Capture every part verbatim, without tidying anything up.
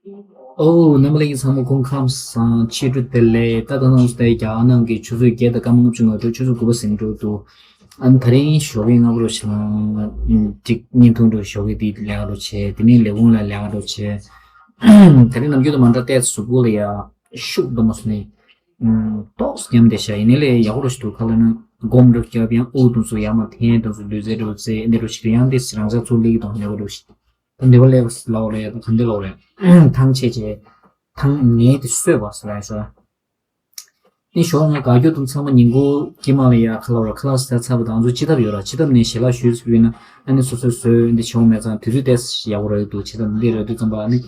ཨོ། རྣམ་པ་ལྷན་རྒྱས་ཚང་མ་སྐུ་ཁམས་བཟང་། ཕྱི་དྲོ་བདེ་ལེགས། ད་ལྟ་ནང་སྟེ་རྒྱ་ནག་གི་ཆུ་ཚོད་བརྒྱད་དང་སྐར་མ་ལྔ་བཅུ་ང་དྲུག་ཆུ་ཚོད་དགུ་པ་ཟིན་འགྲོ་འདུག་ཨ་ནི་དེ་རིང་ཞོགས་ཀས་སྔ་པོ་རུ་ཆ་ལ་ཅིག་བརྙན་ཐུང་འགྲོ། ཞོགས་ཀས་དེ་ལས་ཀ་འགྲོ་བྱས། དེ་ནས་ལས་ཁུངས་ལ་ལས་ཀ་འགྲོ་བྱས། དེ་རིང་ནམ་རྒྱུན་དང་མ་འདྲ་ཏོག་ཙམ་གཟུགས་པོ་ལ་ཡ་ཤུགས་འདུག་མ་སོང་ནས། ཨུམ། ཏོག་ཙམ་ཉམས་བསྡད་ཤག་ཡིན་ནའི་ལས་ཡག་པོ་རུ་ཞིག་འདུག་ག་ལབ་ན་སྒོམ་འགྲོ་སྐྱབས་ཡང་དབུགས་དུ་སུ་ཡར་མར་འཐེན་དུ་སུ་ལུས་རྩལ་འགྲོ་རྩེ་འདི་འགྲོ་ཞིག་ཡང་འདི་རང་ཅག་ཚུར་སླེབས་ཀྱི་དང་ཡག་པོ་འགྲོ་ཞིག་ད་འདི་བ་ལས་ལའོ་རེད། ད་ག་འདི་ལའོ་རེད། ཐང་ཆད་བྱས། ཐང་ངས་དེ་གསོས་པ་ཟེར་ལ་ཡ་ཟེར། ནི་ཞོགས་ང་དགའ་སྐྱོ་དང་ཚང་མ་ཉིན་གུང་དཀྱིལ་མ་ལ་ཡ་ཁ་ལ་བ་ར་ཁ་ལག་ཟ་ཚར་བ་དང་ང་ཚོ་ཅི་ཐབས་ཡོད་ར་ཅི་ཐབས་ནས་ཞལ་ལག་ཞུས་ཚུལ་ཡིན་ན་ཨ་ནི་སོ་སོའི་བཟོས་འདི་བྱུང་མེད་ཙང་དུས་ཚོད་ཏོག་ཙམ་ཡག་པོ་རག་གི་འདུག་ཅི་ཐབས་འདི་རག་དུས་ཙམ་པ་ཨ་ནི་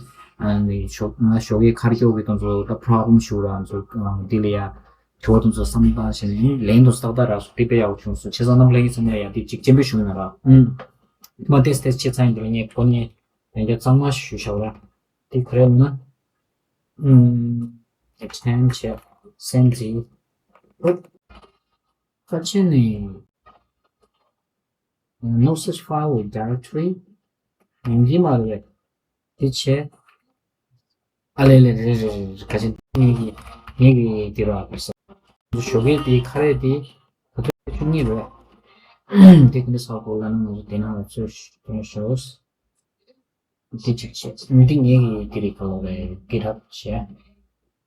ཨ་ནི་ཞོགས་ང་ཞོགས་ཀའི་ཁ་སྐྱོ་གི་དང་ཚོ་ད་པྲོབ་ལེམ་ཞུ་ར་ང་ཚོ་འདི་ལ་ཡ་དྲི་བ་དང་ཚོ་བསམ་བློ་བཏང་བྱས་ནས་ལན་དང་ཏག་ཏག་རག་སོང་། འདི་དཔེ་ཡག་པོ་བྱུང་སོང་། བྱས་ཙང་རྣམ་པ་ལྷན་རྒྱས་ཚང་མ་ལ་ཡ་འདི་གཅིག་སྤྱན་འབུལ་ཞུ་གི་ན་ར། ཨུམ། མ་ཏོག་ཙམ་ཏོག་ཙམ་ཆེ་ཚ་ཡིན་འདུག་ངས་གོ་ནས་ཡང་བསྐྱར་གཙང་མ་ཞུ་བྱ་བ་ར། འདི་ག་རེ་ལབ་ན། ཨུམ། ཨེ་ཆེན་ཆེ་སེམས་ཀྱི་ཁ་ཆེ་ནི། No such file or directory. ཡིན་གྱི་མ་རེད། དེ་ཆེ། ཨ་ལེ་ལེ་རེ་རེ་རེ་རེ་ག་ཅི་ངེད་ཀྱི་ངེད་ཀྱི་དེ་ར་བར་ས། འདི་ཞོགས་ཀས་དེ་ཁ་རས་དེ་ག་ཚོད་བཅུ་གཉིས་རེད། དེ་ག་འདྲ་ས་གོ་ལ་ན་ང་ཚོ་དེ་ན་ང་ཚོས་དོན་ཞོགས། འདི་གཅིག་བྱས། འདི་ངེད་ཀྱི་འདི་རེད་ག་ལོ་རེད་འདི་རབ་བྱས།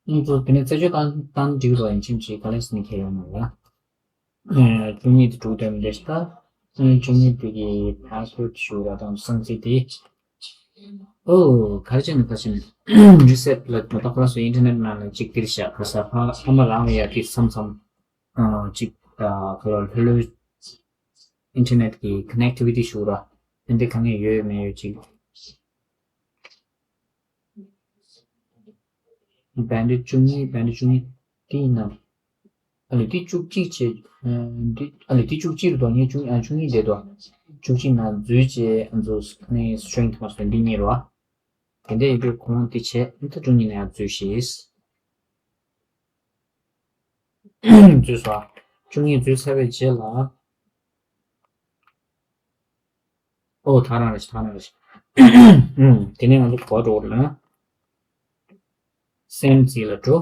ང་ཚོ་དེ་ནས་རྩད་གཅོད་བཏང་བཏང་འགྲིག་རོགས་ཡིན་ཕྱིན་ཅི་ག་ལེན་སི་ནི་ཁྱེར་ཡོང་མ་ར། བཅུ་གཉིས་དེ་དྲུག་དོན་འདི་ཤི་ད། བཅུ་གཉིས་དེ་གི་ཕ་སི་ཝར་ཌི་ཞུ་ར་དང་སང་ཚིག་དེ། ཨོ་ག་རེ་བྱས་ནས་ག་རེ་བྱས་ནས་རི་སེ་ཊི་ལ་མ་ཏོག་ཁོ་རང་ཚོ་ཨིན་ཊར་ནེཊ་ནང་ལ་གཅིག་དེར་བཞག་ག་ས་ཕ་ཨ་མ་རང་ལ་ཡ་དེ་མཚམས་མཚམས་གཅིག་ག་ལ་ལྷོད་ལྷོད་ཨིན་ཊར་ནེཊ་གི་ཀོ་ནེག་ཊི་བི་ཊི་ཞུ་ར་དེ་འདྲ་གང་ཡང་ཡོད་མེད་ཡོད་ཅིག་བྷན་ཌི་བཅུ་གཉིས། བྷན་ཌི་བཅུ་གཉིས་དེ་ཡིན་ནམ། ཨ་ལེ་དེ་བཅུ་གཅིག་བྱས། འདི་ཨ་ལེ་དེ་བཅུ་གཅིག་རེད་དོ། ངས་བཅུ་ཨ་བཅུ་གཉིས་བསྡད་དོ། བཅུ་གཅིག་ནང་འཛུལ་བྱས་ཨ་ཚོ་ནས་སི་ཊི་རིང་དུ་མ་སོང་འདི་གཉིས་རེད་བ། དེ་འདྲ་ཡིན་དུས་ཁོང་དེ་བྱས་ཨ་ད་བཅུ་གཉིས་ནས་ཡང་འཛུལ་ཤེས། འཛུལ་སོང་། བཅུ་གཉིས་འཛུལ་ཚར་བའི་རྗེས་ལ། ཨོ་ཐ་རང་རེད་ཤག་ཐ་རང་རེད་ཤག་ཨུམ། དེ་ནས་ང་ཚོ་ག་པར་འགྲོ་དགོས་རེད་ལབ་ན། སེམས་རྩིས་ལ་འགྲོ།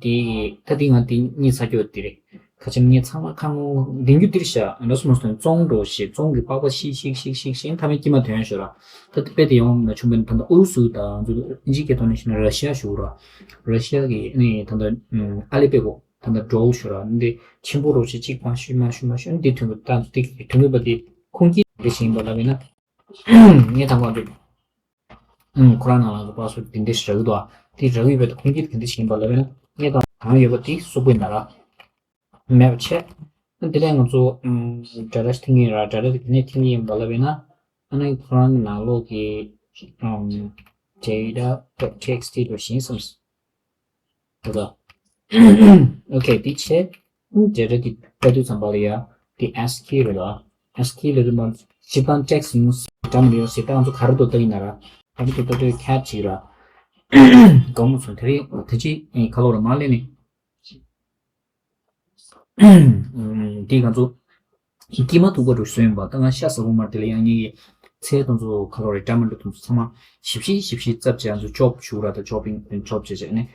དེ་ད་དེ་ང་དེ་གཉིས་ཚ་རྒྱུ་དེ་རེད། ཁ་ཆེམས་གཉིས་ཚང་མ་ཁ་ངོ་ལྡིང་རྒྱུ་དེ་རེད་ཤག་འདྲ་སོང་མ་སོང་བཙོང་འགྲོ་ཞེས་བཙོང་གི་པགས་པ་ཤིག་ཤིག་ཤིག་ཤིག་ཤིག་མཐའ་མའི་དཀྱིལ་མ་ཐོན་ཤོར་ར། ད་དེ་དཔེ་དེ་ཡོང་མ་བྱུང་བས་ད་ལྟ་ཨུ་རུ་སུ་དང་ང་ཚོ་ཨིན་ཇིའི་སྐད་ཐོག་ནས་བཤད་ན་ར་ཤི་ཡ་ཞུ་ར། ར་ཤི་ཡ་གི་ནི་ད་ལྟ་ཨ་ལི་པེ་གོ་ད་ལྟ་འགྲོ་ཤོར་ར་འདི་ཆེན་པོ་རོ་ཞེས་གཅིག་མ་ཤུ་མ་ཤུ་མ་ཤུ་འདི་ཐོན་པ་ད་འདི་ཐོན་པ་དེ་ཁུངས་སྐྱེལ་འདི་བྱེད་ཡིན་པ་ལབ་ཡིན་ན། ངས་དང་པོ་འདི། ཨང་ཁོ་རང་ནང་ལ་པ་སུ་དེ་འདྲ་ཞིག་རག་གི་འདུག་དེ་རག་གི་ཡོད་པའི་ཁུངས་སྐྱེལ་ག་འདྲ་ཞིག་ཡིན་པ་ལབ་ན་ངས་དང་གང་ཡོད་པ་དེ་གསུག་པ་ཡིན་ན་ར། མེད་པ་བྱས། དེ་ལས་ང་ཚོ་ཌ་ར་ཞིག་འཐེན་གྱི་ཡིན་ར། ཌ་ར་དེ་ག་ནས་འཐེན་གྱི་ཡིན་པ་ལབ་ན་ཨ་ནི་ཁོ་རང་གི་ནང་ལོགས་ཀྱི་data dot txt དུ་ཞིག་བསམ། ད་ལྟ། ཨོ་ཁེ་དེ་བྱས། ཨུ་data དེ་ལྟ་དུས་ཙམ་པ་ལ་ཡ། དེ་ASCII རེད་ལ། ASCII ལ་དུ་མ་སྤྱིར་བཏང་text ཡིན་ཟེར་འདྲ་མི་འདྲ་ཡོད་ཟེར་ད་ང་ཚོ་ག་རེ་འདུག་ལྟ་ཡིན་ན་ར། ག་རེ་འདུག་ལྟ་དུས་cat ཅིག་ར། དགའ་མོ་སོང་དེ་རིང་དེ་ཅི་ཁ་ལོ་ར་མ་ལེན་ནི། དེ་ང་ཚོ་དཀྱིལ་མ་ཐུག་པ་རུ་བཟོས་ཡིན་པ་ད་ང་ཤ་ཟ་གོ་མ་དེ་ལ་ཡང་ངེད་ཀྱི་ཚེ་དང་ཚོ་ཁ་ལོ་རེ་འདྲ་མི་འདྲ་དང་ཚོ་ཚང་མ་ཞིབ་ཞིབ་ཞིབ་ཞིབ་བཙབ་བྱས་ང་ཚོ་ཅོབ་ཞུ་ར་ད་ཅོབ་པིང་ཅོབ་བྱས་བྱས་ནས།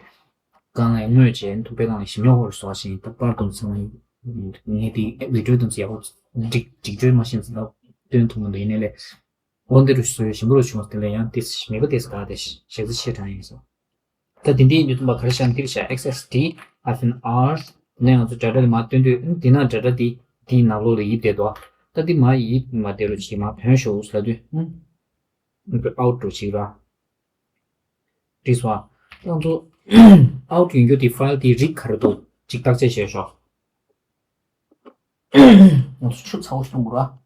གང་ལ་དངོས་བྱས་ཐུག་པའི་སྒང་ལ་ཞིམ་ཉོག་པོར་བཟོ་བཞིན་ད་པར་དུ་ཚང་མ་ངས་དེ་བི་ཌིའོ་དུ་ཡག་པོ་འགྲིག་འགྲིག་འགྲོས་མ་ཤེས་ཟིན་ད་སྟོན་ཐུབ་མི་འདུག་ཡིན་ནའི་ལས་འོ་འདི་རུ་བཟོས་ཞིམ་པོ་རུ་བྱུང་བ་དེ་ལས་ཡང་ཏིས་མེད་པ་ཏིས་ག་དེ་ཞག་ཚི་ཆེ་དྲགས་ཡིན་སོང་། ད་དེ་འདིའི་ཉོ་ཐུབ་པ་ག་རེ་བྱ་འདིར་བྱ་X S D hyphen R ནས་ང་ཚོ་data དེ་མ་སྟོན་དུས་འདི་ན་data དེ་དེའི་ནང་ལོགས་ལ་ཡིབ་བསྡད་འདུག་ད་འདི་མ་ཡིབ་མ་བསྡད་རུ་ཅིག་མ་བོན་ཤོག་ལབ་དུས་ཨུ། out འགྲོ་ཅིག་ར། འགྲིག་སོང་ཨ། ང་ཚོ་out ཡོང་རྒྱུ་དེ་file དེའི་རིགས་ག་རེ་འདུག་ཅིག་བརྟག་དཔྱད་བྱས་ཤོག་ང་ཚོ་ཆུ་ཚ་བོ་ཞིག་འཐུང་དགོས་ར།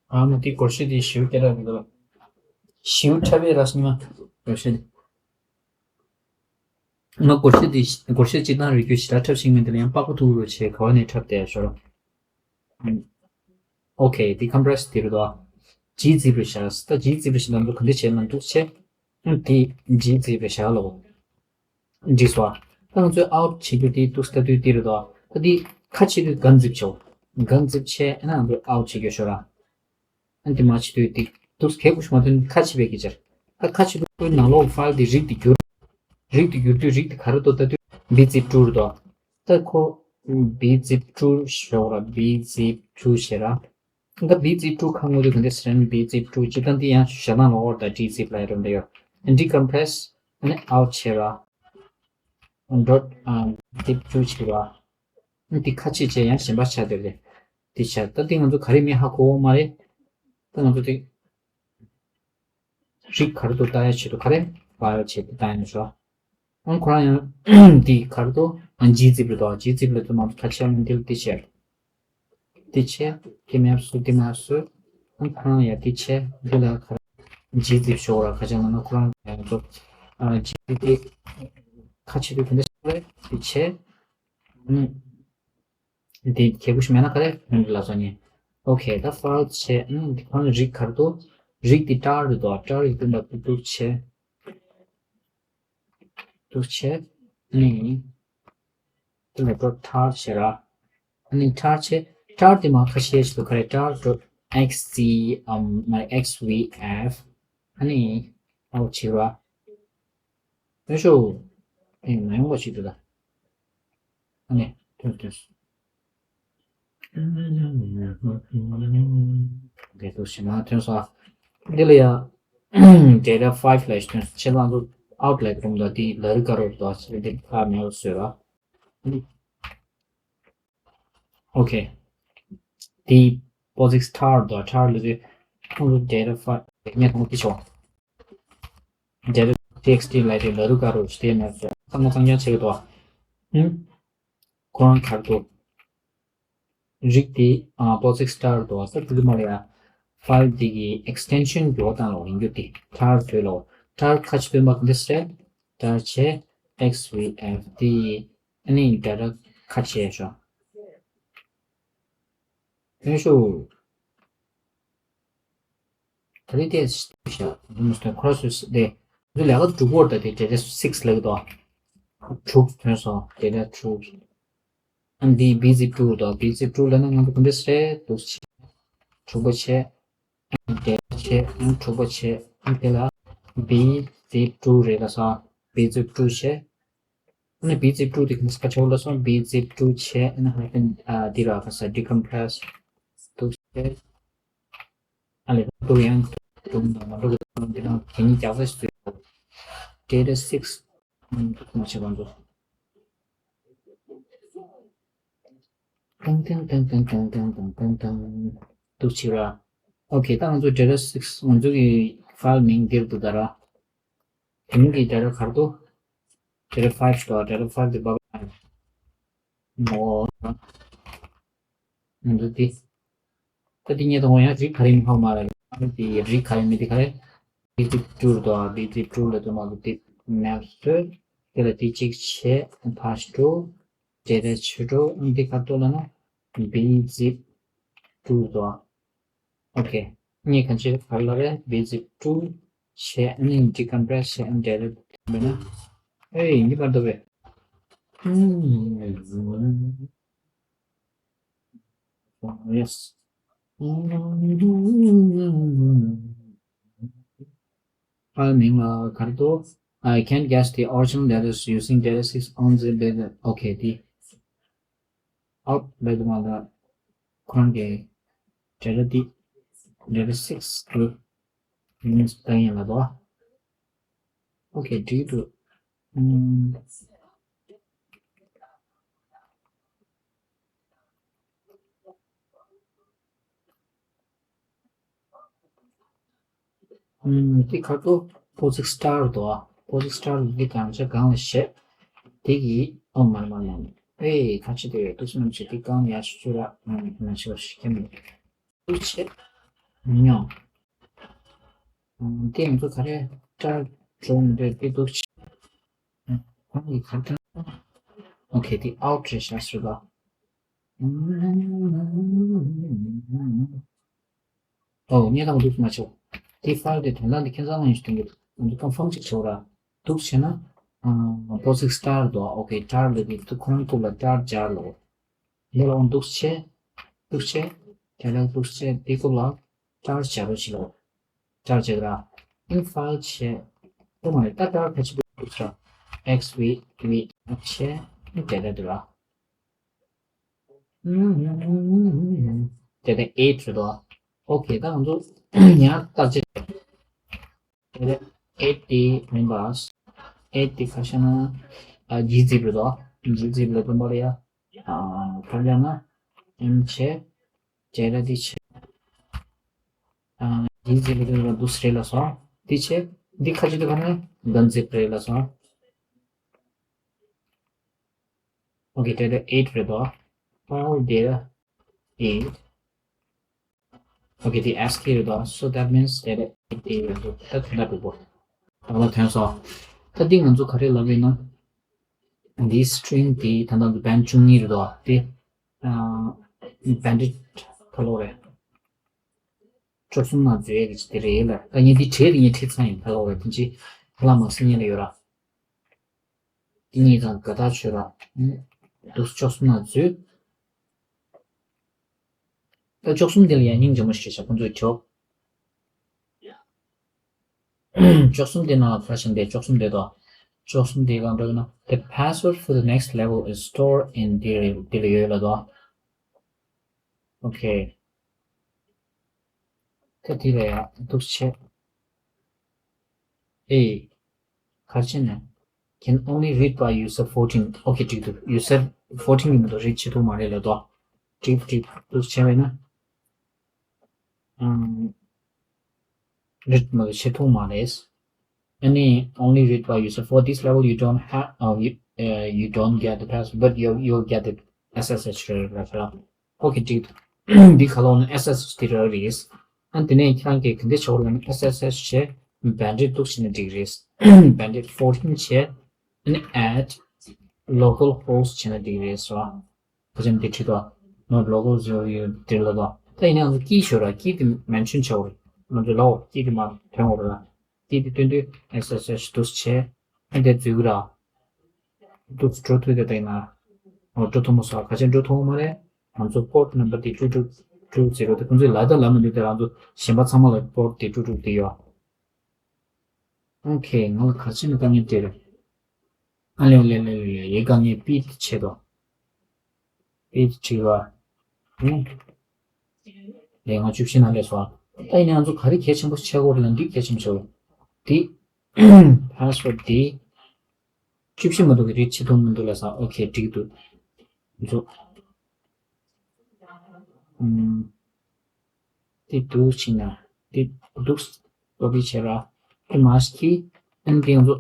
ཨ་མ་དེ་སྒོར་གཞས་དེ་ཞིའུ་སྐད་གྲགས་མི་འདུག་ཞིའུ་འཁྲབ་པའི་ར་སྙི་མ་སྒོར་གཞས་དེ། ང་སྒོར་གཞས་དེ་སྒོར་གཞས་སྤྱིར་བཏང་རེ་རྒྱུ་ཞེ་དྲག་འཁྲབ་ཤེས་མེད་དེ་ལ་ཡང་པགས་པ་ཐུག་རུ་བྱས་ག་བ་ནས་འཁྲབ་བསྡད་ཤོར། ཨོ་ཁེ་དེ་ཀམ་པྲེ་སི་དེ་རེད་དོ། ཇི་ཛིབ་རེ་བཞག་ད་ཇི་ཛིབ་རེ་བཞག་ན་འདུག་ག་འདྲ་བྱས་ན་འདུག་བྱས། དེ་ཇི་ཛིབ་རེ་བཞག་ལོ། འགྲིག་སོང་། ད་ང་ཚོས་out བྱེད་རྒྱུ་དེ་འདུག་ལྟ་དུས་དེ་རེད་དོ། ད་འདི་ཁ་ཕྱེ་དུས་ག་འཛིབ་བྱའོ། ག་འཛིབ་བྱས་ཨ་ན་འདི་ཨའུཊ་བྱེད་རྒྱུ་ཤོ་ར། ཨ་འདི་མ་བྱེད་དུས་འདི་འདུག་གལ་ཁུ་ཤུ་མ་ཐོན་ཁ་ཕྱེ་བའི་གི་ཅར། ད་ཁ་ཕྱེ་དུས་ཁོའི་ནང་ལོགས་ཕའིལ་འདི་རིགས་འདི་བསྒྱུར། རིགས་འདི་བསྒྱུར་དུས་རིགས་འདི་ག་རེ་འདུག་ལྟ་དུས་བི་ཛིབ་ཊུ་རེད་དོ། ད་ཁོ་བི་ཛིབ་ཊུ་ཤོ་ར་བི་ཛིབ་ཊུ་བྱེད་ར། ད་བི་ཛིབ་ཊུ་ཁ་ངོ་དུས་ག་འདི་སི་རན་བི་ཛིབ་ཊུ་ཅི་ད་འདི་ཡང་ཞེ་ན་ལོ་ཨོར་ད་ཌི་ཛིབ་ལ་རུ་འདི་ཡོད། ཌི་ཀམ་པི་རེ་སི་ཨ་ནི་ཨའུཊ་བྱེད་ར། ཌོཊ་ཛིབ་ཊུ་བྱེད་ར། འདི་ཁ་ཕྱེ་བྱས་ཡང་གཞན་པ་ཆགས་བསྡད་རེད། འདི་ཆགས་ད་འདི་ང་ཚོ་ག་རེ་མི་ཧ་གོ་བ་མ་རེད། ད་ང་ཚོ་འདི་རིགས་ག་རེ་འདུག་ལྟ་ཡ་ཆེད་དུ་ག་རེ་ཕའིལ་ཆེད་དུ་ལྟ་ཡ་ནི་ཤོ། ཨང་ཁོ་རང་ཡང་འདི་ག་རེ་འདུག་ཨང་ཇི་ཛིབ་རེད་དོ། ཇི་ཛིབ་ལ་ཚོ་མང་ཚོ་ཁ་ཕྱེ་ཡང་འདི་ལ་འདི་བྱས། འདི་བྱས་འདི་མེད་སུ་འདི་མེད་སུ། ཨང་ཁོ་རང་ཡང་འདི་བྱས་འདི་ལ་ག་རེ་ཇི་ཛིབ་ཤོ་ར་ཁ་ཕྱེ་ལ་ན་ཁོ་རང་ཡང་ཚོ་ཇི་ཛིབ་འདི་ཁ་ཕྱེ་དུས་ག་འདི་ཤོ་རེད་འདི་བྱས། འདི་གལ་པོ་ཞིག་མེད་ན་ག་རེ་ཡོང་གི་ལ་སོང་ནི། ཨོ་ཁེ་ད་ཕའིལ་བྱས། ཨང་འདི་ཁོ་རང་རིགས་ག་རེ་འདུག་རིགས་འདི་ཊར་རེད་དོ། ཊར་ཡི་སྟེང་ད་འདུག་འདུག་བྱས། འདུག་བྱས། ཨ་ནི་འདི་ལ་ཌོཊ་ཊར་བྱས་ར། ཨ་ནི་ཊར་བྱས། ཊར་འདི་མ་ཁ་ཤས་ཤིག་འདུག་ག་རེ་ཊར་ཌོཊ་ཨེགས་སི་ཨམ་མ་ཨེགས་ཝི་ཨེཕ། ཨ་ནི་ཨའུཊ་བྱས་ར། ཡོད་ཤོ། ཨེ་མ་ཡོང་བ་ཞིག་འདུག་ད། ཨ་ནི་ཐོན་ཐོན། འདི་ཚོ་ཞེ་མ་ཐོན་སོང་། འདི་ལ་ཡ་ཌེ་ཊ་ཕའིབ་ལ་ཞིག་ཐོན་སོང་། ཆེད་ལ་ཚོ་ཨའུཊ་ལ་རུམ་དང་དེ་ལ་རི་ཀ་རོ་དང་ཞེ་འདི་ཁ་མེད་བཟོས་ར། ཨོ་ཁེ། དེ་པོ་ཛིག་ཊར་དང་ཊར་ལ་དེ་ཁོང་ཚོ་ཌེ་ཊ་ཕའིབ་ལ་ཉེ་ཐོང་དེ་ཆོག་ཌེ་ཊ་ཊི་ཨེགས་ཊི་ལ་དེ་ལ་རི་ཀ་རོ་ཞེ་མེད་བཟོས། ཚང་མ་གཙང་རྐྱང་བྱེད་ཀྱི་འདུག་ཨ། ཁོ་རང་ག་རེ་འདུག་རིགས་དེ་ཨ་པོ་ཛིག་ཊར་དུ་བ་ས་དེ་དུ་མ་རེད་ཡ། ཕའིལ་དེ་གི་ཨེགས་ཊེན་ཤན་འགྱུར་བ་བཏང་ལོ་ཡིན་རྒྱུ་དེ་ཊར་དོད་ལོ། ཊར་ཁ་ཆེ་དོད་མ་གི་འདི་སེ་ཊར་ཆེ་ཨེགས་ཝི་ཨེཕ་དེ་ཨ་ནི་ཌེ་ཊ་ཁ་ཆེ་ཤོ། ཡོན་ཤུ། ད་རེས་དེ་ཤ་དུ་མུ་སྟོན་ཁོ་ར་སུ་སི་དེ་འདི་ལས་ཀ་དྲུག་པོར་ད་དེ་ཌེ་ཊ་སིགས་ལབ་ཀྱི་འདུག་དྲུག་ཐོན་སོང་ཌེ་ཊ་དྲུག་ཨ་འདི་བི་ཛིབ་ཊུ་དང་བི་ཛིབ་ཊུ་ལབ་ན་ང་ཚོ་ག་འདྲ་སེ་འདུག་ཆེ། དྲུག་པ་ཆེ། ཌེ་ཊ་ཆེ། ཨ་དྲུག་པ་ཆེ། ཨ་དེ་ལ་བི་ཛིབ་ཊུ་རེད་ལ་སོང་། བི་ཛིབ་ཊུ་ཆེ། ཨ་ནི་བི་ཛིབ་ཊུ་དེ་ག་ས་ཆེ་བ་ལ་སོང་། བི་ཛིབ་ཊུ་ཆེ། ཨ་ནི་ཧ་ཀན་ཨ་འདི་ར་ག་ས་ཌི་ཀམ་པི་རེ་སི་འདུག་ཆེ། ཨ་ལས་ཀ་ཡང་དུང་དང་མ་འགྲོ་གི་དུང་དེ་རང་དེ་ཉིད་རྒྱག་ས་ཞིག་ཌེ་ཊ་སིགས་མ་བྱེད་པ་འདུག་ཏང་ཏང་ཏང་ཏང་ཏང་ཏང་ཏང་ཏང་ཏང་། འདུག་ཕྱི་ར། ཨོ་ཁེ་ད་ང་ཚོ་ཌེ་ཊ་སིགས་ང་ཚོ་གི་ཕའིལ་མིང་འདིར་འདུག་ད་ར། དེ་མིན་གྱི་ཌེ་ཊ་ག་རེ་འདུག་ཌེ་ཊ་ཕའིབ་ཞིག་འདུག་ཌེ་ཊ་ཕའིབ་དེ་བབ་ཨ། མོ། ང་ཚོ་དེ། ད་དེ་ཉེ་དང་བོ་ཡང་རིགས་ག་རེ་མི་ཧ་མ་ར་ཡོད་དེ་རིགས་ག་རེ་མི་དེ་ག་རེ། བི་ཛིབ་ཊུ་རེད་དོ། བི་ཛིབ་ཊུ་ལ་དུ་མ་དུ་དེ་མེབ་སོ། དེ་ལ་དེ་གཅིག་ཆེ་ཕ་ཤ་ཊུ། ཌེ་ཊ་ཆེ་ཊུ་འདི་ག་ཏོ་ལ་ན་བི་ཛིབ་ཊུ་རེད་དོ། ཨོ་ཁེ། ངས་གང་ཅི་ག་ལ་རེ་བི་ཛིབ་ཊུ་ཆེ་ཨ་ནི་ཌི་ཀམ་པི་རེ་སི་ཆེ་ཨ་ནི་ཌེ་ཊ་མེད་ན། ཨེ་འདི་ག་ཏོ་བེ། ཨུམ། Yes. ཕའིལ་མིང་ལ་ག་རེ་འདུག I can't guess the original data using data six on the data. Okay, དེ་ཨའུཊ་ལབ་དུས་མ་ལ་ཁོ་རང་གི་ཌེ་ཊ་དེ་ཌེ་ཊ་སིགས་གི་མིང་བཏང་ཡིན་ལ་འདུག Okay, due to ཨུམ། ཨུམ། དེ་ཁ་ཐོ་པོ་ཛིག་སི་ཊར་དོ། པོ་ཛིག་སི་ཊར་དེ་གང་ཆ་གང་ལ་བཤད། དེ་གི་ཨོ་མ་མ་མ་ཨེ་ཁ་ཆེ་དེ་ཡོད་དུ་སུ་མ་ཆེ་དེ་གང་ཡ་ཤུ་ཤུ་ར་མ་ཆེ་བ་ཤི་ཁྱེད་མི་དུ་ཆེ་མྱོང་། དེ་ང་ཚོ་ག་རེ་ཊར་ཀྲོང་རེད་དེ་འདུག་ཆེ། ཁོང་གི་ཁ་ཏོན། ཨོ་ཁེ་དེ་ཨའུཊ་རེད་ཤག་ཟེར་ལ། ཨོ་ངས་དང་འདུག་མ་ཆོག་དེ་ཕའིལ་དེ་དོན་དག་དེ་ཁྱེད་ཚང་ལ་ཡིན་ཞུ་དོན་གི་འདུག་ཀོན་ཕོམ་ཅིག་ཆོག་ར། འདུག་བྱས་ན། པོ་ཛིག་སི་ཊར་དོ། ཨོ་ཁེ་ཊར་ལ་དེ་དུ་ཁོ་རང་ཐུག་ལ་ཊར་སྦྱར་ལོ། འདི་ལ་འོང་འདུག་བྱས། འདུག་བྱས། དེ་ལ་འདུག་བྱས་འདི་ཀོ་ལ་ཊར་བྱ་རོགས་བྱེད་ལོ། ཊར་བྱེད་ར། ཨིན་ཕའིལ་བྱས། ཁོ་མ་རེད་ད་ཊར་ཁ་ཆེ་པོ་འདུག་ས། ཨེག་སི་ཝི་ཝི་བྱས། དེ་ལ་འདུག་ར། དེ་ལ་ཨེ་ཊི་རེད་དོ། ཨོ་ཁེ་ད་ང་ཚོ་ཡང་བརྟག་དཔྱད། ཨེ་ཊི་མིན་པ། ཨེ་ཊི་ཁ་ཤ་ན། ཨ་ཇི་ཛིབ་རེད་དོ། ཇི་ཛིབ་ལ་དུམ་པ་ལ་ཡ། ཨ་ཁ་ཤ་ན། ཨེམ་བྱས། ཇེ་ར་དི་བྱས། ཨ་ཇི་ཛིབ་ལ་དུམ་པ་དུ་སི་རེད་ལ་སོང་། དི་བྱས། འདི་ཁ་ཅིག་དུ་ཁ་ན་གན་ཛིབ་རེད་ལ་སོང་། ཨོ་ཁེ་དེ་ལ་ཨེ་ཊི་རེད་དོ། ཕའིལ་དེ་ལ་ཨེ་ཊི། ཨོ་ཁེ་དེ་ཨེ་སི་ཀི་རེད་དོ། So that means that it is ད་དེ་འདྲ་འགྲོ་གོ། ད་ལ་ཐོན་སོང་། ད་འདི་ང་ཚོ་ག་རེ་ལབ་ཡིན་ན། འདི་སི་ཊི་རིང་འདི་ད་ལྟ་འདི་བན་བཅུ་གཉིས་རེད་དོ། དེ་ཨ་བན་ཌིཊ་ཁ་ལོ་རེད། བཅུ་གསུམ་ནང་འཛུལ་ཡས་ཀྱི་དེ་རེད་ལ། ད་ངས་འདི་བྲིས་དེ་ངས་བྲིས་ཚར་ཡིན། ཁ་ལོ་རེད། དེ་ཅི་ཁ་ལ་མ་སེ་ཉན་ལ་ཡོད་ར། དེ་གཉིས་དང་དགའ་ཐག་ཆོད་ར། ཨུམ། དུ་བཅུ་གསུམ་ནང་འཛུལ། ད་བཅུ་གསུམ་དེ་ལ་ཡང་སྙིང་རྗེ་མོ་ཞིག་བྱ་ཁོང་ཚོས་ཁྱོ། བཅུ་གསུམ་དེ་ནང་ལ་ཕར་ཕྱིན་ཏེ་བཅུ་གསུམ་དེ་དོ། བཅུ་གསུམ་དེ་གང་འགྲོ་ཡོད་ན། The password for the next level is stored in དེ་རེད། དེ་ལ་ཡོད་ལ་དོ། ཨོ་ཁེ། ད་དེ་ལ་ཡང་འདུག་བྱས། ཨེ། ག་རེ་བྱས་ནས། Can only read by user fourteen. ཨོ་ཁེ་འགྲིག་འདུག user fourteen གི་མི་འདུག་རིཌ་བྱེད་ཐུབ་མ་རེད་ལབ་དོ། འགྲིག་འགྲིག་འདུག་བྱས་པས་ན། ཨམ། རིཌ་མ་བྱེད་ཐུབ་མ་རེད། Any only read by user. For this level, you don't have, uh, you, uh, you don't get the password, but you, you'll get the S S H རེད་ལབ་ར། ཨོ་ཁེ་འགྲིག་འདི་ཁ་ལོ་ནི་S S H དེ་ར་རེད། ཨ་དེ་ནས་ཁྱེད་རང་གིས་ག་འདྲ་བྱ་བ་ལབ་ན། S S H བྱས། བན་ཌིཊ་འདུག་བྱས་ན་འགྲིག་རེད། བན་ཌིཊ་ཕོར་ཊིན་བྱས། ཨ་ནི་add local host བྱས་ན་འགྲིག་རེད་ཟེར་བ། ཁ་ཆེམས་དེ་བྲིས་དོ། ནོ་ལོ་ཀལ་ཟེར་ཡོད་དེ་ལ་དོ། ད་ཡིན་ན་ང་ཚོ་ཀི་ཤོར་ར། ཀི་དེ་མེན་ཤོན་བྱ་བ་རེད། ང་ཚོ་ལའོ་ཀི་དེ་མ་ཐོན་བ་རེད། ཀི་དེ་སྟོན་དུས་S S H འདུག་བྱས། ཨ་དེ་འཛུལ་གི་ར། འདུག་འགྲོ་ཐུབ་དེ་ད་ཡིན་ན། འོ་འགྲོ་ཐུབ་མ་སོང་། ཁ་ཆེམས་འགྲོ་ཐུབ་མ་རེད། ང་ཚོ་པོརཊ་ནམ་བར་དེ་དྲུག་དྲུག་དྲུག་ཟེར་བ་དེ་ཁོང་ཚོས་ལབ་ད་ལབ་མི་འདུག་དེ་རང་ཚོ་གཞན་པ་ཚང་མ་ལ་པོརཊ་དེ་དྲུག་དྲུག་དེ་ཡོད། ཨོ་ཁེ། ང་ལ་ག་ཅི་ནས་དཀའ་ངལ་འཕྲད་རེད། ཨ་ལེ་ལེ་ལེ་ལེ་ལེ། ཡའི་དཀའ་ངལ་པི་ཆེ་དོ། པི་ཆེ་བ། ཨེ། ལས་ང་བཅུ་བཞི་ནང་ལས་སོ། ད་ཡིན་ན་ང་ཚོ་ག་རེ་གལ་ཆེན་པོ་ཆགས་ཀྱི་ཡོད་རེད་ལབ་ན། འདི་གལ་ཆེན་པོ་ཆགས་ཀྱི་ཡོད། འདི། ཕ་སི་ཝར་ཌི་འདི། བཅུ་བཞི་མ་གཏོགས་ཀྱི་རིཌ་བྱེད་ཐུབ་མི་འདུག་ལབ་སོང་། ཨོ་ཁེ་འགྲིག་འདུག་ང་ཚོ། ཨུམ། འདི་འདུག་བྱས་ན། འདི་འདུག་ཀོ་པི་བྱས་ར། འདི་མར་ཇི་གྱིས། ཨ་ནི་འདི་ང་ཚོ་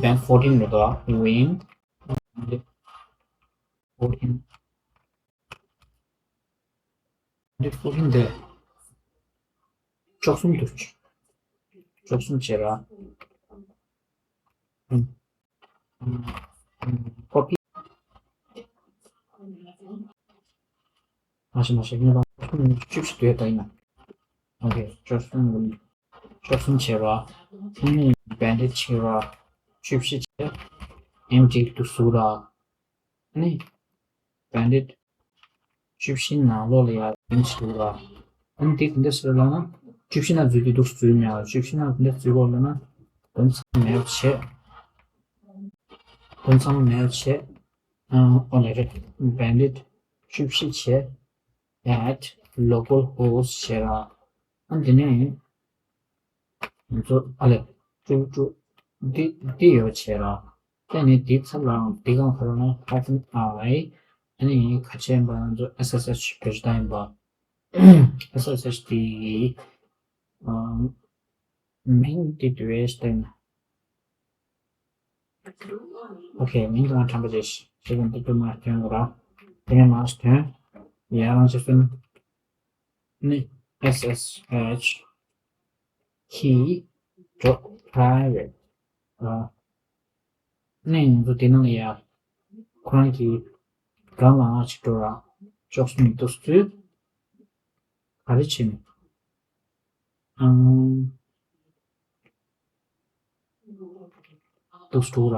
བན་ཕོར་ཊིན་རེད་དོ། བན་ཕོར་ཊིན། འདི་ཕོར་ཊིན་དེ་བཅུ་གསུམ་འདུག་བཅུ་གསུམ་བྱས་ར། ཨུམ། ཀོ་པི། མ་ཤེས་མ་ཤེས། ངས་ད་བཅུ་བཞི་དུས་ད་ཡིན་ན། ཨོ་ཁེ། བཅུ་གསུམ། བཅུ་གསུམ་བྱས་ར། ཨ་ནི་བན་ཌིཊ་བྱས་ར། བཅུ་བཞི་བྱས། ཨེམ་ཊི་དུ་ཟུག་ར། ཨ་ནི་བན་ཌིཊ་བཅུ་བཞི་ནང་ལོགས་ལ་ཡ་ཨེམ་ཆི་འདུག་ར། ཨ་ནི་དེ་ག་འདྲ་ཟེར་ལབ་ན། བཅུ་བཞི་ནང་འཛུལ་དུས་འདུག་འཛུལ་མེད་ལ། བཅུ་བཞི་ནང་ག་འདྲ་འཛུལ་དགོས་ལབ་ན། དོན་ཚང་མ་མེད་པ་བྱས། དོན་ཚང་མ་མེད་པ་བྱས། ཨ་ཨོ་ལེ་རེད། བན་ཌིཊ་བཅུ་བཞི་བྱས། add local host བྱས་ར། ཨ་འདི་ནས་ང་ཚོ་ཨ་ལེ། དྲུག་དྲུག་འདི་འདི་ཡོད་བྱས་ར། ཨ་ནི་འདི་ཚབ་ལའང་འདི་གང་ཁ་རོ་ན་hyphen I། ཨ་ནི་ཁ་ཆེན་པ་ང་ཚོ་S S H བེད་སྤྱོད་ཡིན་པ། S S H འདི་ཨམ། མིང་འདི་དུ་བེད་སྟེང་ན། ཨོ་ཁེ། མིང་དང་ཁྲམ་པ་ཅེས་ཞེས་ཀྱང་འདི་དུ་མ་ཐོན་གོ་ར། དེ་ནས་མར་ཐོན། ཡ་རང་ཅེས་སོན། ནི་S S H key dot private ཨ། ནི་ང་ཚོ་དེ་ནང་ལ་ཡ། ཁོ་རང་གིས་གང་ལ་ང་ཅིག་འགྲོ་ར། ཅོག་སུ་མི་འདུག་ཚུལ། ག་རེ་བྱེད་ནི། ཨང་། འདུག་འགྲོ་ར།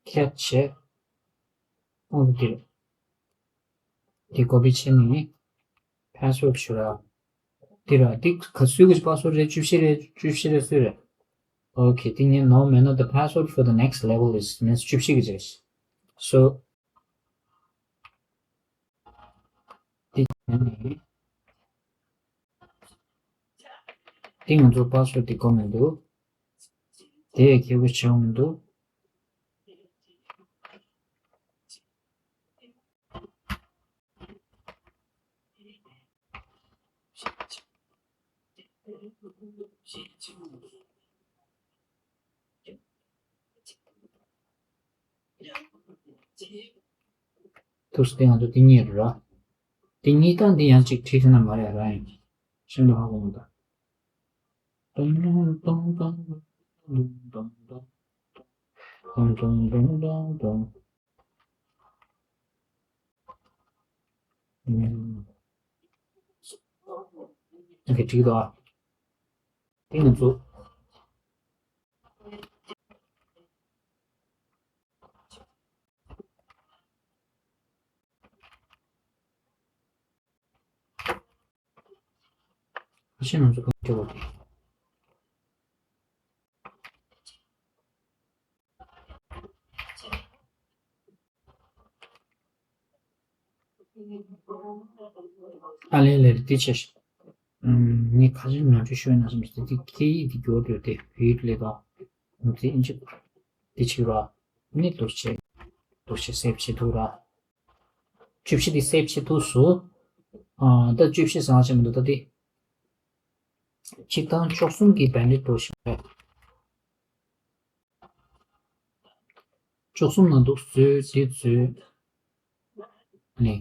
ཁྱད་བྱེད། ཨང་དེ། འདི་ཀོ་པི་བྱས་ནས་password བྱོས་ར། འདི་ར་འདི་ག་སུས་གི་password རེད། བཅུ་བཞི་རེད། བཅུ་བཞི་རེད། སུས་རེད། Okay, འདི་ངས་ནོར་མེད་ན། The password for the next level is མིན་བཅུ་བཞི་གི་རེད། So འདི་བྱས་ནས། འདི་ང་ཚོ་password འདི་དགོས་མི་འདུག་དེ་ཡང་ཁྱད་པར་ཆེ་བ་མི་འདུག་ཐུགས་སུ་དེ་ང་ཚོ་དེ་གཉིས་རེད་ར། དེ་གཉིས་དང་འདི་ཡང་གཅིག་བྲིས་ཟིན་ན་མ་རེད་ར། ཡིན་ཤིན་ཏུ་ཧ་གོ་མི་འདུག་ཏོང་ཏོང་ཏོང་ཏོང་ཏོང་ཏོང་ཏོང་ཏོང་ཏོང་ཏོང་ཏོང་ཏོང་ཏོང་། ཨོ་ཁེ། འགྲིག་འདུག་ཨ། དེ་ང་ཚོ། ཁ་ཤས་ང་ཚོ་གང་སྐྱོ་བ་དེ། ཨ་ལེ་ལེ་དེ་ཆེ་ཤི། ངས་ཁ་ཤས་ནོར་འཁྲུལ་ཤོད་ན་བསམ་སྟེ་དེ་སྐད་ཡིག་དེ་སྐྱོར་འདོད་དེ་བོད་ཡིག་ལས་ད། ང་ཚོའི་ཨིན་ཇི་དེ་ཆེ་ར། ནི་འདུག་བྱེད། འདུག་བྱེད་སེབ་བྱེད་ཐུབ་ར། བཅུ་བཞི་དེ་སེབ་བྱེད་ཐུབ་སོང་། ཨ་ད་བཅུ་བཞི་བཟང་ཆེ་མི་འདུག་ད་དེ། གཅིག་དང་བཅུ་གསུམ་གྱི་བེན་ཌེ་ཌི་འགྲོ་བཞིན་རེད། བཅུ་གསུམ་ནང་འདུག་བཟོས་དེ་བཟོས། ནས།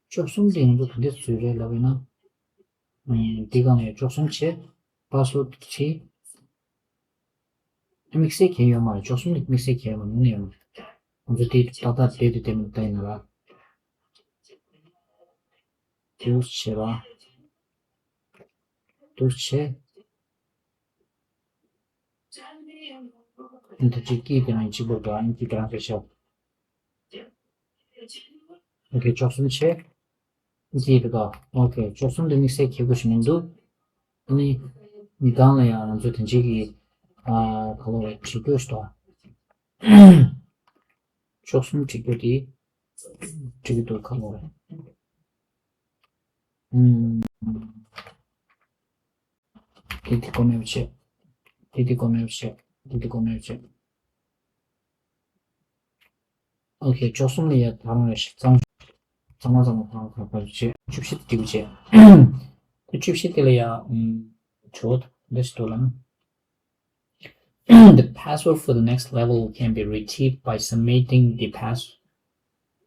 བཅུ་གསུམ་དེ་ང་ཚོ་ག་འདྲས་བཟོས་རེད་ལབ་ཡིན་ན། ཨ་འདི་གང་ནས་བཅུ་གསུམ་བྱས། པ་སི་ཝར་ཌི་བྲིས། དམིགས་བསལ་གང་ཡོད་མ་རེད། བཅུ་གསུམ་ནི་དམིགས་བསལ་གང་ཡོད་མ་རེད། ནས་ཡོང་། ང་ཚོ་དེ་ཏག་ཏག་བསྡད་དེ་བསྡད་མི་ལྟ་ཡིན་ན་ར། དེ་བྱས་ར། དེ་བྱས། འདི་གཅིག་གིས་དེ་རང་གཅིག་པོ་འདྲ་ཨིན་གྱིས་དེ་རང་རེད་ཤག་ཨོ་ཁེ། བཅུ་གསུམ་བྱས། གྱིས་དེ་ག་ཨོ་ཁེ། བཅུ་གསུམ་དེ་དམིགས་བསལ་གྱི་གུ་ཞིག་མི་འདུག་ཨ་ནི། མི་གང་ལ་ཡང་ང་ཚོ་དེ་འཇིག་གི། ཨ་ག་ལོ་རེད། བྲིས་རྒྱུ་ཞིག་དང་། བཅུ་གསུམ་བྲིས་རྒྱུ་དེ། བྲིས་རྒྱུ་འདུག་ག་ལོ་རེད། ཨུམ། དེ་དེ་གོ་མེད་པ་བྱས། དེ་དེ་གོ་མེད་པ་བྱས། དེ་དེ་གོ་མེད་པ་བྱས། ཨོ་ཁེ། བཅུ་གསུམ་ལ་ཡ་ད་རུང་རེ་ཞིག་གཙང་གཙང་མ་གཙང་མ་གཙང་མ་ག་པར་བྱས། བཅུ་བཞི་དེ་འགྲིག་པ་བྱས། དེ་བཅུ་བཞི་དེ་ལ་ཡ་ཨུམ། ཇོ་འདི་ཞིག་འདུག་ལ་ན། The password for the next level can be retrieved by submitting the pass,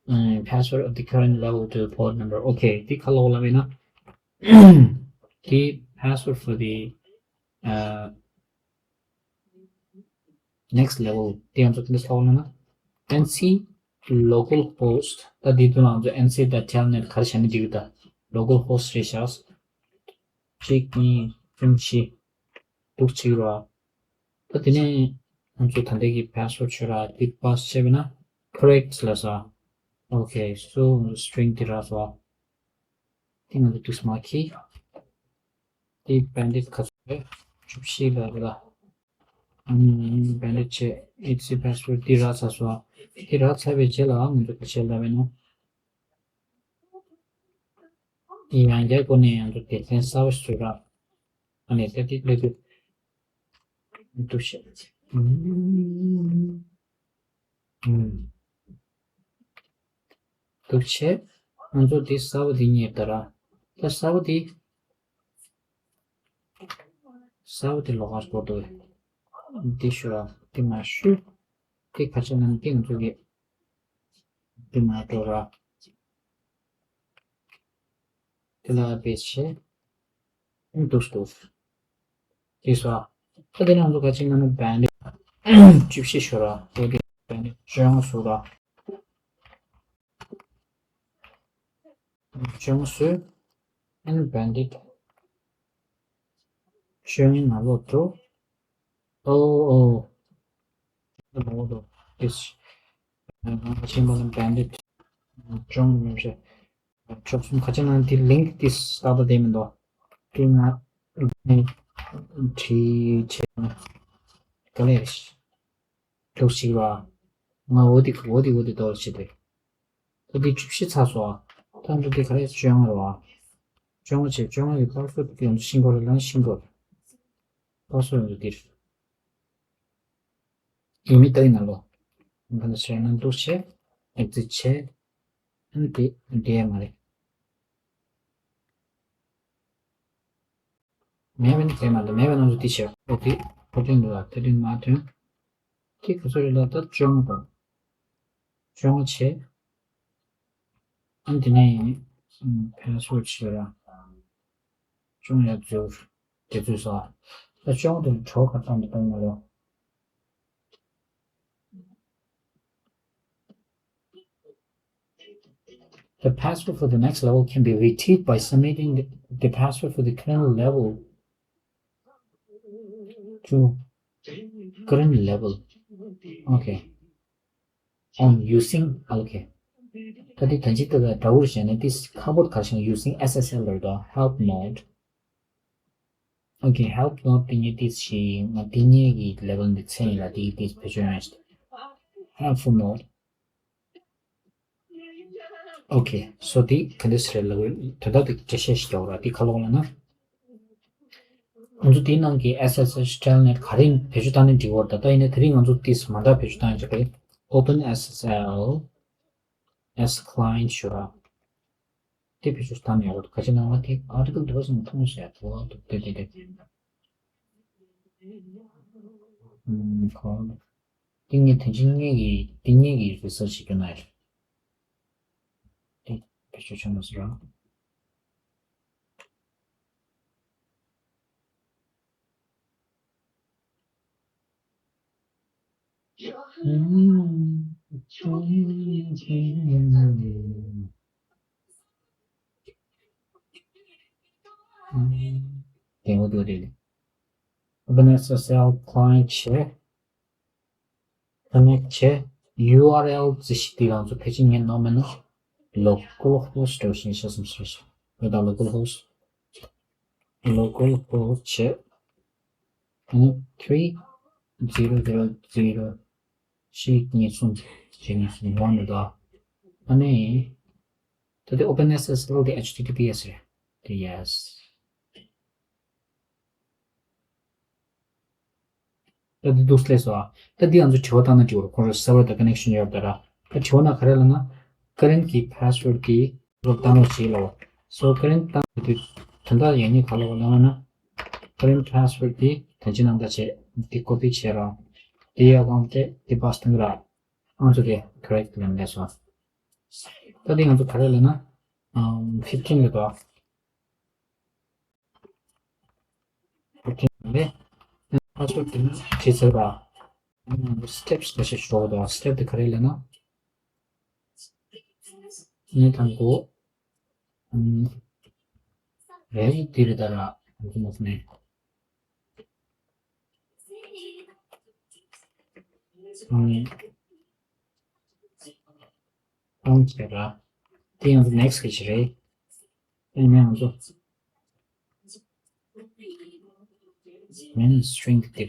um, password of the current level to the port number. Okay, the color lamina. The password for the uh, next level. The answer to this column. N C localhost. That did not answer N C that telnet. Localhost resource. གཅིག་གཉིས་གསུམ་བཞི། འདུག་བྱེད་རོགས། ད་དེ་ནས་ང་ཚོ་ད་ལྟའི་གི་པ་སི་ཝར་ཌི་ཤོད་ར། དེ་པ་སི་ཊི་བྱས་པ་ན་ཀོ་རེག་ཊི་ལབ་ས། ཨོ་ཁེ། སོ་སི་ཊི་རིང་དེ་རག་སོང་། དེ་ང་ཚོ་འདུག་སེ་མར་འཁྱེར། དེ་བེན་ཌེ་ཌི་ག་ཚོད་རེད། བཅུ་བཞི་ལབ་རེད་ལ། ཨ་ནི་བེན་ཌེ་ཌི་བྱས། ཨེ་ཊི་སི་པ་སི་ཝར་ཌི་དེ་རག་ཚར་སོང་། དེ་རག་ཚར་བའི་རྗེས་ལ་ང་ཚོ་ག་བྱེད་ལབ་པ་ཡིན་ན། ཡང་བསྐྱར་སྒོ་ནས་ཡང་བསྐྱར་སྡེ་ཚན་གསར་པ་ཞིག་བཟོས་ར། ཨ་ནི་ད་དེ་སླེབས་དུས། འདུག་བྱས། འདུག་བྱས། ང་ཚོ་དེ་གསར་པ་དེ་རྙེད་ད་ར། ད་གསར་པ་དེ། གསར་པ་དེ་ལོགས་ཀ་སྐོར་དུ། དེ་ཞུ་ར། དེ་མ་ཞུ། དེ་ཁ་ཆེ་ནང་དེ་ང་ཚོ་གི། དེ་མ་གཏོགས་ར། དེ་ལ་བེད་བྱས། འདུག་འདུག་དེ་སོ། ད་དེ་ནང་དུ་ག་ཅིག་ན་ནི་བེན་ཌེ་ཌི་བཅུ་བཞི་ཤོར་ར། དེ་དེ་བེན་ཌེ་ཌི་བཅོ་ལྔ་བཟོ་ར། བཅོ་ལྔ་བཟོས། ཨན་བེན་ཌེ་ཌི་བཅོ་ལྔའི་ནང་ལོགས་འགྲོ། ཨོ་ཨོ། ཨོ་ཨོ། ཨིས། ང་ཆེན་པོ་ལ་བེན་ཌེ་ཌི་བཅོ་ལྔ་མི་བྱེད། བཅུ་གསུམ་ཁ་ཆེ་ན་དེ་ལིང་ཀི་དེ་ཏག་ཏག་བསྡད་མི་འདུག་དེ་ང་བྲིས་བྱས་ག་ལེར་འདུག་ཞིག་ལ། ང་འོ་དེ་འོ་དེ་འོ་དེ་འདུག་ཞེས་ཏེ། ད་འདི་བཅུ་བཞི་ཚར་སོང་། ད་འདི་འདི་ག་རེ་བཅོ་ལྔ་རེད་བ། བཅོ་ལྔ་བྱས་བཅོ་ལྔ་གི་པར་སོ་དེ་ཡང་ཤིང་སྒོར་ལ་ཤིང་སྒོར། པར་སོ་ཡང་འདི་འདིར། ཡིན་མིན་ལྟ་ཡིན་ན་ལོ། འདི་ནི་བྱས་ན་འདུག་བྱས། ཨེག་ཛིཊ་བྱས། ཨ་ནི་དེ་འདྲེས་མ་རེད། མེད་པ་ནི་དེ་མ་གཏོགས་མེད་པ་རྣམས་སུ་དེ་བྱས། ཨོ་དེ་ཕོ་ཐོན་འདུག་ལ་དེ་དོན་མ་ཐོན། དེ་ག་ཚོད་རེད་ལ་ད་བཅོ་ལྔ་དང་། བཅོ་ལྔ་བྱས། ཨ་ནི་དེ་ནས་ཡིན། ཕན་སོ་བྱས་ར། བཅོ་ལྔ་ཡག་ཚོད། དེ་ཚོད་ས། ད་བཅོ་ལྔ་དེ་ནི་གྲོགས་ཁ་བཏང་དུ་བཏང་མ་རེད། The password for the next level can be retrieved by submitting the, the password for the current level to current level. Okay. On using, okay. ད་དེ་ད་ཅི་ད་ད་འདྲ་བོར་བྱས་ན་this cardboard collection using S S L རེད་དོ། Help node. Okay, help node དེ་ཉིད་དེ་ཞིག་ང་དེ་ཉིད་ཀྱི་level འདི་ཚན་ཡིན་ལ་དེ་དེ་བེད་སྤྱོད་ཡོང་ཞིག helpful node. Okay, so དེ་ག་འདྲ་ཞིག་རེད་ལབ་དོན་དག་དེ་འགྲེལ་བཤད་ཞིག་རྒྱག་ར་དེ་ག་ལོག་ལ་ན། ང་ཚོ་དེའི་ནང་གི S S H telnet ག་རེ་བེད་སྤྱོད་བཏང་ནས་འགྲིག་བར་ད་ལྟ་ཡིན་ན་དེ་རིང་ང་ཚོ་དེ་མ་འདྲ་བེད་སྤྱོད་བཏང་ཡོད་ཅེས་པས། Open S S L as client ཞུ་ར། དེ་བེད་སྤྱོད་བཏང་ནས་ཡོད་ག་ཅི་ན་ང་དེ་article འདི་བ་སོང་མཐོང་ཟེར་ཐོག་ཐུག་དེ་དེ་དེ་ཨུམ་ཁོ་དེ་ངས་དེ་ཅི་ངས་ཀྱི་དེ་ངས་ཀྱི་research བྱེད་རྒྱུ་ན་ཡོད་དེ་བེད་སྤྱོད་བྱ་མ་ཟེར་ར། དེ་འོ་དེ་འོ་དེ་ལས། Open S S L client བྱས། connect བྱས། U R L ཅི་ཞིག་དེ་རང་ཚོ་ཕལ་ཆེར་ངས་ནོར་མེད་ན། localhost འདྲ་བོ་ཞིག་ཤེས་སམ་ཟེར་ཞིག་ཡོད་ད། localhost localhost བྱས། ཨ་ནི་three zero zero zero གཅིག་གཉིས་གསུམ་གཅིག་གཉིས་གསུམ་one རེད་དོ། ཨ་ནི་ད་དེ་Open S S L དེ H T T P S རེད་དེ། Yes. ད་འདི་འདུག་སླེབས་སོང་ཨ། ད་འདི་ང་ཚོ་དྲི་བ་བཏང་ན་འགྲིག་གི་རེད། ཁོང་ཚོ་server དང་connection ཡོད་པ་ར། ད་དྲི་བ་ན་ག་རེ་ལབ་ན། current གི་password དེ་བློ་བཏང་རོགས་བྱེད་ལབ། So current བཏང་དུས་དོན་དག་ཡང་ཉིད་ག་ལབ་ལབ་ན། current password དེ་ད་ཅི་ནང་ད་བྱས་འདི་copy བྱས་ར། འདི་ཡར་བླངས་ཏེ་འདི་paste བཏང་གི་ར། ང་ཚོ་དེ་correct ལབ་ནས་སོང་། ད་འདི་ང་ཚོ་ག་རེ་ལབ་ན། ཨམ་fifteen ལབ་དོ། ཨོ་ཁེ་ལེ། ཨ་ཚོ་དེ་ནི་བྲིས་ཚར་བ། ཨ་ནི་steps འགའ་ཤས་ཤོག་དང་step དེ་ག་རེ་ལབ་ན། ངས་དང་པོ། ཨམ། རེད་འདི་རེད་ད་ར། ཨ་ཚོ་མོ་ནས། ཨམ། ཨང་བྱས་ར། དེ་ཡང་next གི་ཞིག་རེད། དེ་ནས་ང་ཚོ་main string དེ་དེ་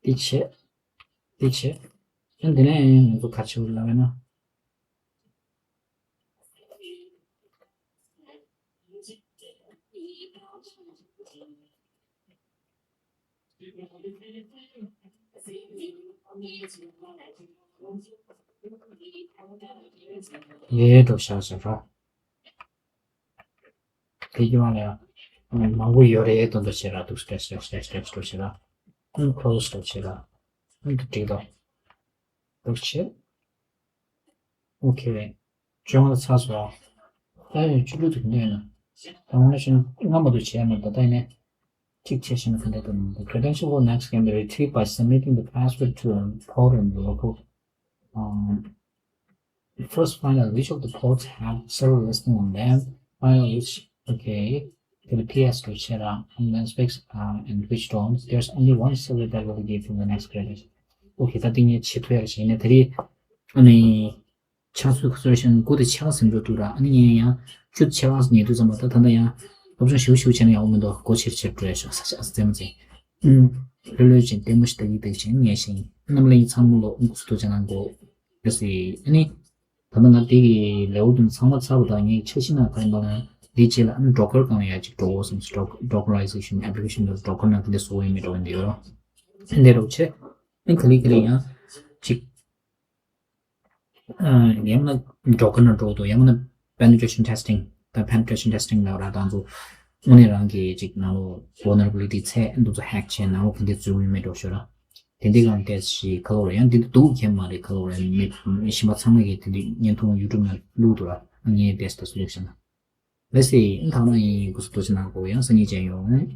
བྱས། དེ་བྱས། ཨ་འདི་ནས་ང་ཚོ་ག་ཆེ་བོ་ལབ་ཡོད་ན། ཡེ་འགྲོ་བཞག་བཞག་ར། དེ་གི་མ་ལ་ཡང་མང་པོ་ཡོད་རེད་དོན་དུ་བྱེད་ར་འདུག step step step step འགྲོ་བྱེད་ར། ཨང་close འགྲོ་བྱེད་ར། ཨང་དུ་འགྲིག་དོ། འདུག་བྱེད། ཨོ་ཁེ། བཅོ་ལྔ་ཚར་སོང་། ད་ཡང་བཅུ་དྲུག་དེ་ག་འདྲ་ཡིན་ན། ད་ང་ནི་ཤིང་སྔ་མ་དུ་བྱས་མ་ད་ད་ཡིན་ནས། གཅིག་བྱས་ཤིང་ག་འདྲ་དུ་ནི། The credential for next can be retrieved by submitting the password to a port in the local. Um, first find out which of the ports have server listing on them. Find out which, okay, to the P S to check out and then specs uh, and which don't. There's only one server that will give you the next credit. ཨོ་ཁེ་ད་དེ་ངས་བྱེད་ཐུབ་ཡ་རེད་ཞེས་ནས་ད་རེས་ཨ་ནི་ཆང་སུའི་ཁུ་ཚུར་ཤན་མགོ་དེ་ཆེ་བ་ཟིན་འགྲོ་འདུག་ར། ཨ་ནི་ངས་ཡང་ཆུ་ཆེ་བ་ཉལ་དུས་ཙམ་པ་ད་ད་ལྟ་ཡང་སློབ་སྦྱོང་ཞིབ་ཞིབ་བྱས་ན་ཡང་འོ་མི་འདུག་སྒོ་ཕྱིར་ཕྱིར་འགྲོ་ཡ་ཤོག་ས་ཆ་ཨ་ཙེ་མ་ཙེ། ཨུམ། ལྷོད་ལྷོད་བྱས་ལྟད་མོ་ཞིག་ལྟ་གི་ལྟ་གི་བྱས་ངས་ཤིང་རྣམ་ལྷན་ཚང་མ་ལོ་འགུག་སུ་ཐུག་བྱས་ན་མགོ་ཡོད་སྲིད། ཨ་ནི་ད་ལྟ་ང་དེ་གི་ལེའུ་དུ་ཚང་མ་ཚར་བ་དང་ངས་འཆར་གཞི་ནང་ག་རེ་འབའ་ན་དེའི་རྗེས་ལ་ཨ་ནི་ཌོ་ཀར་སྒང་ལ་ཡ་ཅིག་འགྲོ་འོ་སམ་ཌོ་ཀར་ཨའི་ཟེ་ཤན་ཨེ་པི་ལི་ཀེ་ཤན་ཌོ་ཀར་ནང་དེ་འདྲ་བཟོ་འོ་ཡིན་མིན་འགྲོ་གི་འདུག་ཡོད་རོ། དེ་འདྲ་རོགས་བྱས་ཨ་ནི་ག་ལེ་ག་ལེ་ཡང་ཅིག་ཡང་ན་ཌོ་ཀར་ནང་འགྲོ་འདུག་ཡང་ན་པེ་ནི་ཊི་རེ་ཤན་ཊེ་སི་ཊིང་ད་པེ་ནི་ཊི་རེ་ཤན་ཊེ་སི་ཊིང་ལ་ར་དང་ཚོ་དངོས་གནས་རང་གི་ཅིག་ནང་ལོ་ཝོལ་ནེ་ར་བི་ལི་ཊི་ཚད་འདུ་ཚོ་ཧེག་བྱས་ནང་ལོ་ག་འདྲ་འཛུལ་ཡོད་མེད་འགྲོ་ཤོད་ར། དེ་འདྲའི་སྒང་ཏེས་ཤིག་ཁ་ལོ་ར་ཡང་དེ་འདྲ་འདུག་མཁན་མ་རེད། ཁ་ལོ་ར་མི་མི་གཞན་པ་ཚང་མ་གིས་དེ་འདྲའི་བརྙན་ཐུང་ཡུ་ཊུབ་ནང་བླུགས་འདུག་ར། ངས་ཏེས་ད་སུ་ལུགས་བྱས་ན་ལེ་སི་ཨིན་ཐང་ན་ཡིན་གུ་སུ་ཏོ་ཆེ་ནང་གོ་ཡང་སང་ཉིན་ཅན་ཡོང་།